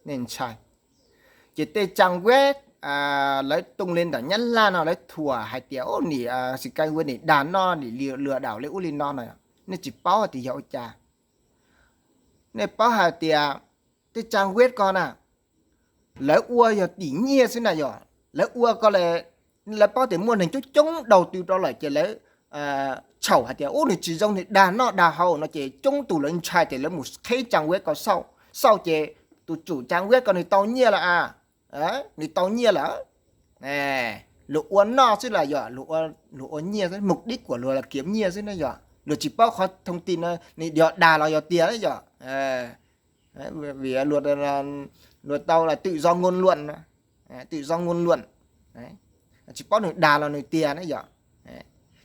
nej ntshai. Ces tej trang web lawv tuaj li ntawm Nyab Laj no lawv thuam hais tias nim xi kai ua nim dag no, nim lừa đảo li ub li no no, nej tsis paub tias yog ua cas. nej paub hais tias tej trang web ko na, lawv ua yog tim nyiaj xwb na yom. Lawv ua ko, lawv paub tias muaj neeg coob coob đầu tư rau lawm ces lawv txhaum hais tias ub, nws tsis zoo, nws dag noj dag haus no ces coob tus lawv ntshai ces lawv mus qheb trang web ko xauj, xauj ces tus chủ trang web ko nws tau nyiaj lawm a, nws tau nyiaj lawm. Luag ua noj xwb las yom, luag ua nyiaj xwb, mục đích của luag là kiếm nyiaj xwb na yom. Luag tsis paub qhov thông tin no nws yog dag los yog tiag yom. Vim luag tau là tự do ngôn luận, tự do ngôn luận, tsis paub nws dag los nws tiag na yom.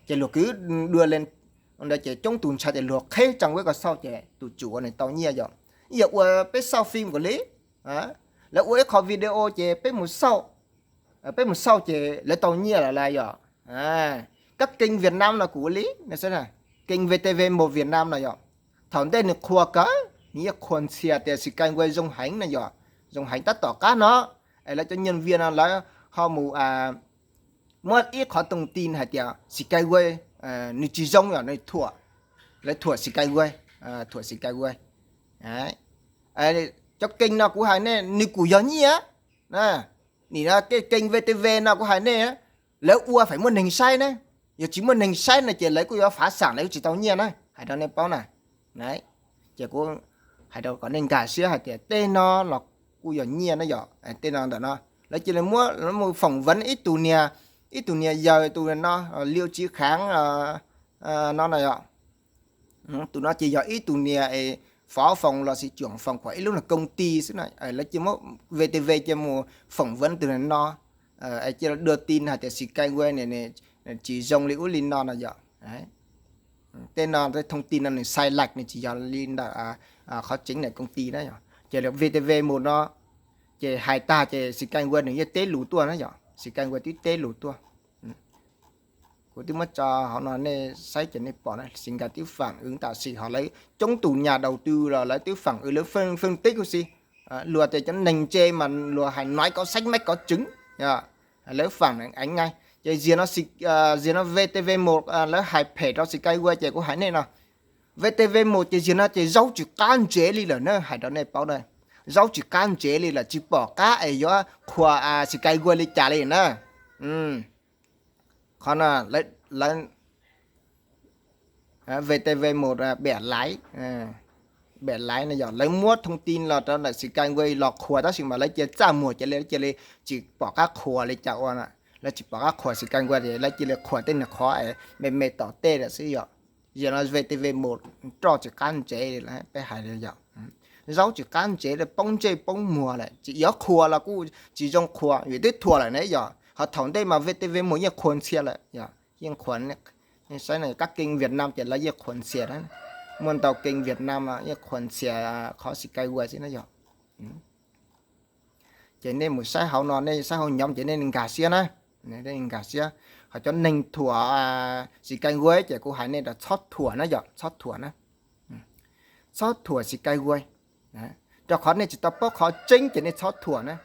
Ces luag kwv dua li ntawd ces coob tus ntshai ces luag qheb trang web ko xauj ces tus chủ ua nws tau nyiaj yom. Ib yam ua peb xauj phim kuj li, lawv ua ib qho video ces peb mus xauj, peb mus xauj ces lawv tau nyiaj lawm las yom. Các kênh Việt Nam no kuj ua li, kênh VTV một Việt Nam no yom. Thaum ntej nws qhuas kawg, nws yeej qhuas ntxhias tias Skyway zoo heev no yom, zoo heev. Tab tom qab no es lawv cov nhân viên no lawv ho mus muab ib qhov thông tin hais tias Skyway nws tsis zoo yom, nws thuam, lawv thuam Skyway, thuam Skyway. Cov kênh no kuv hais nej, nws kuj yog nyiaj. Nim no kênh VTV no kuv hais nej, lawv ua phải muaj neeg saib na. Yog tsis muaj neeg saib no ces lawv kuj yuav phá sản, lawv kuj tsis tau nyiaj na, hais rau nej paub na. Ces kuv hais rau kom nej nkag siab hais tias tej no los kuj yog nyiaj na yom. Tej no ntawm no lawv cia li muab mus phỏng vấn ib tug niag, ib tug niag yawg tus no, Liêu Chí Kháng no na yom. Tus no ces yog ib tug niag phó phòng lossis trưởng phòng của ib lub công ty xwb na. Lawv cia muab, VTV cia mus phỏng vấn tus niag no, cia li đưa tin hais tias Skyway tsis zoo li ub li no no yom. Tej no tej thông tin no nws sai lệch, nws tsis yog li ntawm qhov chính ntawm công ty na yom. Ces VTV một no ces hais tag ces Skyway nws yeej teb lus tuaj na yom, Skyway twb teb lus tuaj. Kuv twb muab tso hauv no nej saib ces nej pom na, Skyway twb phản ứng tam sim, ho lawv coob tus nhà đầu tư los lawv twb phản ứng, lawv phân, phân tích huv si. Luag tias cov neeg ntse mas luag hais nói có sách mách có chứng, lawv phản ánh ngay. Ces ziag no, ziag no VTV một lawv hais phem rau Skyway ces kuv hais nej no, VTV một ces ziag no ces zaub tsis qab ntsev li lawm na, hais rau nej paub na. Zaub tsis qab ntsev li lawm, tsis pom qab es yuav qhuas Skyway li cas li na. Qhov no lawv, VTV một bẻ lái, bẻ lái no yog lawv muab thông tin los rau ntawm Skyway los qhuas, tab sis mas lawv cia txaj muag cia li, cia li tsis pom qab qhuas li cas ua na. Lawv tsis pom qab qhuas Skyway ces lawv cia li qhuas tej niag qhov me me tom tej lawm xwb yom. Yog no VTV một roj tsis qab ntsev li, peb hais li yom. Zaub tsis qab ntsev li, poob ntsej poob muag lawm, tsis yuav qhuas los kuj tsis zoo qhuas vim twb thuam lawm ne yom. Ho thaum ntej mas VTV một yeej qhuas ntxhias lawm yom, yeej qhuas. Nej saib no, các kênh Việt Nam ces lawv yeej qhuas ntxhias na. Muaj ntau kênh Việt Nam yeej qhuas ntxhias qhov Skyway xwb na yom. Ces nej mus saib hauv no, nej saib hauv nhóm ces nej nkag siab na, nej nkag siab. Ho cov neeg thuam Skyway ces kuv hais nej txhob thuam na yom, txhob thuam na. Txhob thuam Skyway, rau qhov nej tsis tau paub qhov tseeb ces nej txhob thuam na.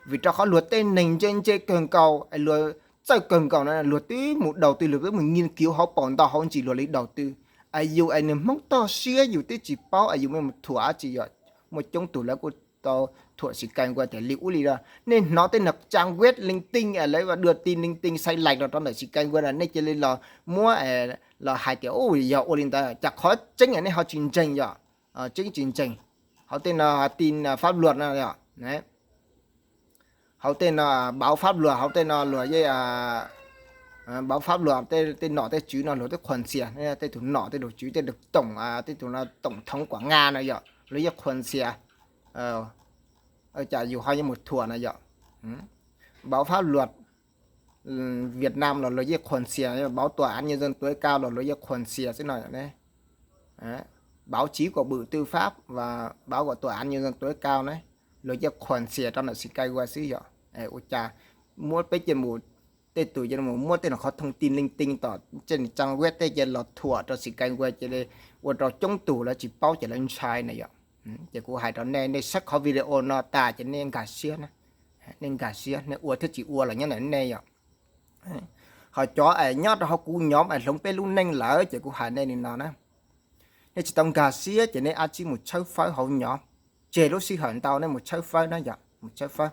Vim rau qhov luag tej neeg ntse ntse kawg nkaus, luag txawj kawg nkaus na, luag twb mus đầu tư, luag twb mus nghiên cứu hauv paus ntau hauv ntsis luag li đầu tư. Es yus es nws Hmoob toj siab yus twb tsis paub es yus mus thuam dab tsi yom. Muaj coob tus lawv kuj tau thuam Skyway tias li ub li no. Nej hnov tej niag trang web linh tinh, lawv đưa tin linh tinh sai lệch los rau ntawm Skyway no, nej cia li los muab los hais tias yog ua li ntawd, cas qhov tseeb nej ho tsis ntseeg yom. Tseeb tsis ntseeg. Hauv tej no tin pháp luật no yom, hauv tej no báo pháp luật, hauv tej no luag yeej báo pháp luật, tej nom tej tswv no luag twb qhuas ntxhias, tej tus nom tej tus tswv, tej tus tổng, tej tus no tổng thống của Nga no yom, luag yeej qhuas ntxhias. Cas yus ho yuav mus thuam no yom. Báo pháp luật Việt Nam los luag yeej qhuas ntxhias, báo tòa án nhân dân tối cao los luag yeej qhuas ntxhias xwb no. Báo chí của Bộ Tư pháp và báo của tòa án nhân dân tối cao ne, luag yeej qhuas ntxhias rau ntawm Skyway xwb yom. Ua cas muab peb cia mus, tej tus cia mus muab tej no qhov thông tin linh tinh tom tej trang web tej cia los thuam rau Skyway cia li ua rau coob tus lawv tsis paub ces lawv ntshai na yom. Ces kuv hais rau nej, nej saib qhov video no tas ces nej nkag siab na, nej nkag siab, nej ua thiab tsis ua los nyob ntawm nej yom. Ho cov es nyob rau hauv kuv nhóm es hloov peb lub neej lawm ces kuv hais nej li no na. nej tsis tau nkag siab ces nej ab tsi mus tshawb fawb hauv nhóm, tseg lub sij hawm ntau nej mus tshawb fawb na yom, mus tshawb fawb,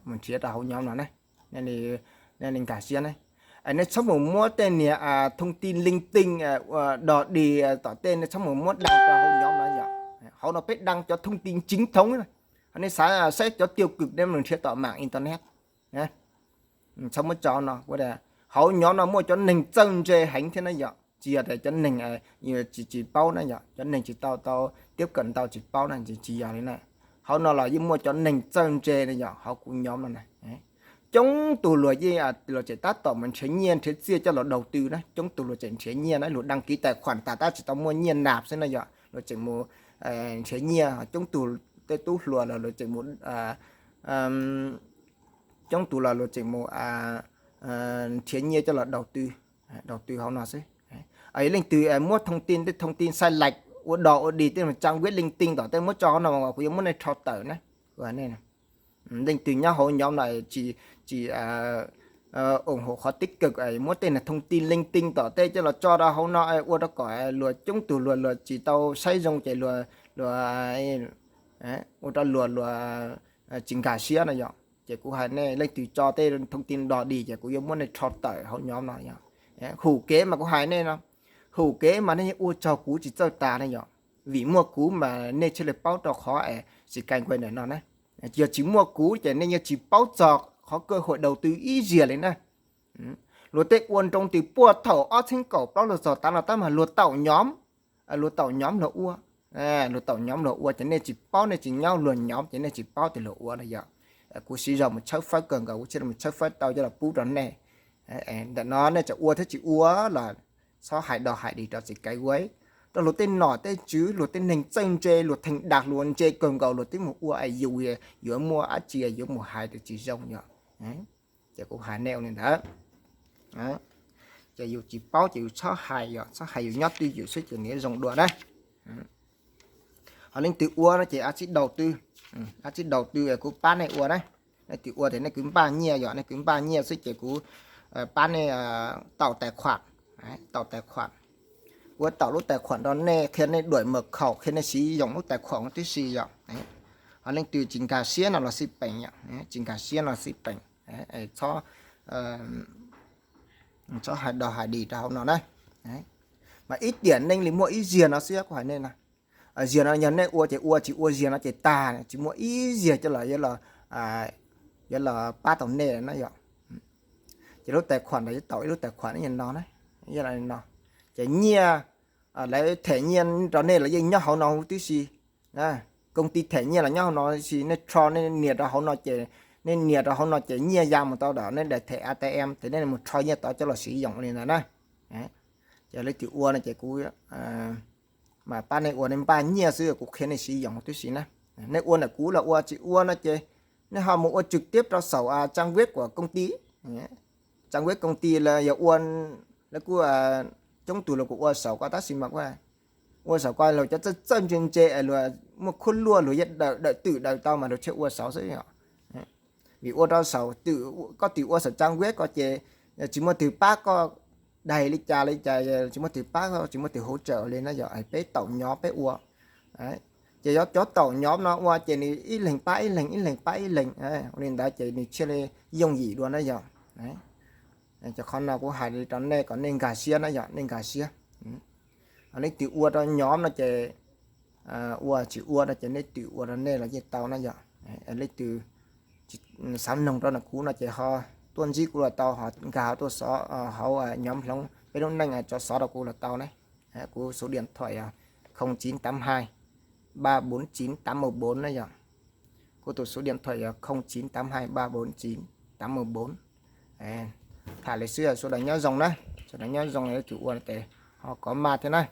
mus nrhiav rau hauv nhóm no ne, nej li nkag siab ne. Nej txhob mus muab tej niag thông tin linh tinh, dog dig tom tej nej txhob mus muab đăng rau hauv nhóm no yom. Hauv no peb đăng cov thông tin chính thống, nej xav saib cov tiêu cực nej mus nrhiav tom mạng internet. Txhob muab tso no, hauv nhóm no muaj cov neeg txawj ntse heev thiab na yom. Tsis yog tias cov neeg tsis, tsis paub na yom, cov neeg tsis tau tau tiếp cận ntau tsis paub na, tsis yog li na. Hauv no los yeej muaj cov neeg txawj ntse na yom, hauv kuv nhóm no na. Coob tus luag yeej, luag tseem tab tom mus nrhiav nyiaj nrhiav txiaj coj los đầu tư na, coob tus luag tseem nrhiav nyiaj na, luag đăng ký tài khoản tas tab tsis tau muaj nyiaj nạp xwb na yom, luag tseem mus nrhiav nyiaj. Coob tus tej tub hluas los luag tseem mus, coob tus los luag tseem mus nrhiav nyiaj coj los đầu tư, đầu tư hauv no xwb. Yog leej twg muab thông tin, tej thông tin sai lệch, ua dog ua dig, tej trang web linh tinh tom tej muab tso hauv no kuv yuav muab nej rho tawm na. Leej twg nyob hauv nhóm no tsis, tsis ủng hộ qhov tích cực, muab tej niag thông tin linh tinh tom tej coj los tso rau hauv no ua rau kom luag coob tus luag, luag tsis tau saib zoo ces luag, luag ua rau luag, luag tsis nkag siab no yom. Ces kuv hais nej, leej twg tso tej thông tin dog dig ces kuv yuav muab nej rho tawm hauv nhóm no yom. Hum kev mas kuv hais nej no, hum kev mas nej ua tsaug kuv tsis txawj tas ne yom. Vim muaj kuv mas nej thiaj li paub rau qhov es tsis cai nquay ntawm no na. Yog tsis muaj kuv ces nej yeej tsis paub txog qhov cơ hội đầu tư ib zaug li na. Luag tej ua nroo twb puag thaum ob txhiab kaum plaub los txog tav no tab mas luag taum nhóm, luag taum nhóm luag ua, luag taum nhóm luag ua ces nej tsis paub, nej tsis nyob luag nhóm ces nej tsis paub tias luag ua no yom. Kuv siv zog mus tshawb fawb kawg nkaus, kuv thiaj mus tshawb fawb tau coj los pub rau nej. Ntawm no nej tseem ua thiab tsis ua los txhob hais dog hais dig rau txiv Kaiv Guav, rau luag tej nom tej tswv, luag tej neeg txawj ntse, luag theej dag luag ntse kawg nkaus luag twb mus ua es yus yuav muaj dab tsi yuav mus hais tias tsis zoo yom. Ces kuv hais nej ua li ntawd. Ces yus tsis paub ces yus txhob hais yom, txhob hais, yus nyob twj ywm xwb ces nws zoo dua na. Ho leej twg ua no ces ab tsi đầu tư, ab tsi đầu tư kuv pab nej ua na. Nej twg ua ces nej kwv npaj nyiaj yom, nej kwv npaj nyiaj xwb ces kuv pab nej tạo tài khoản, tạo tài khoản. Kuv taum lub tài khoản rau nej, qhia nej đổi mật khẩu, qhia nej siv yoos lub tài khoản tib si yom. Ho leej twg tsis nkag siab no los xij peem yom, tsis nkag siab no xij peem, txhob, txhob hais dog hais dig rau hauv no na. Mas ib tiam neej li muaj ib zaug no xwb kuv hais nej na. Zaug no yog nej ua ces ua, tsis ua zaug no ces tag, tsis muaj ib zaug coj los yuav los pab tau nej na yom. Ces lub tài khoản ntawd yuav taum ib lub tài khoản ib yam no na, ib yam no. Ces nyiaj, lawv them nyiaj rau nej los yeej nyob hauv no huv tib si. Công ty them nyiaj los nyob hauv no tib si, nej rho nej nias rau hauv no ces, nej nias rau hauv no ces nyiaj ya mus tau ntawm nej daim thẻ A T M ces nej mus rho nyiaj tod coj los siv yoos li ntawd na. Ces leej twg ua no ces kuv mas pab nej ua, nej npaj nyiaj xwb, kuv qhia nej siv yoos tib si na. Nej ua ntawm kuv los ua, tsis ua no ces nej ho mus ua trực tiếp rau saum trang web của công ty. Trang web công ty los yog ua, lawv kuj, coob tus los kuj ua saum ko tab sis mas kuj ua saum ko los cov txawj txawj ntse ntse es luag muaj khuab luaj luag yeej dawm dawm twm daws tau mas luag thiaj ua saud xwb yom. Vim ua rau saum, koj twb ua saum trang web ko ces tsis muaj twg pab koj daig li cas li cas, tsis muaj twg pab koj, tsis muaj twg hỗ trợ li na yom, peb taum nhóm peb ua. Ces yog cov taum nhóm no ua ces nws ib leeg pab ib leeg, ib leeg pab ib leeg, ua li ntawd ces nws thiaj li yooj yim dua na yom. Ces qhov no kuv hais li rau nej kom nej nkag siab na yom, nej nkag siab. Leej twg ua rau nhóm no ces ua, tsis ua no ces nej twm ua rau nej los yeej tau na yom. Leej twg xav noog rau ntawm kuv no ces ho tuaj ntsib kuv los tau, ho nkag ho tuaj xov hauv nhóm hloov peb lub neej tso xov rau kuv los tau ne. Kuv số điện thoại không chín tám hai ba bốn chín tám một bốn na yom. Kuv tus số điện thoại không chín tám hai ba bốn chín tám một bốn. Tham li xwb, sawv daws nyob zoo na, sawv daws nyob zoo, leej twg ua ces ho kov maj thiab na.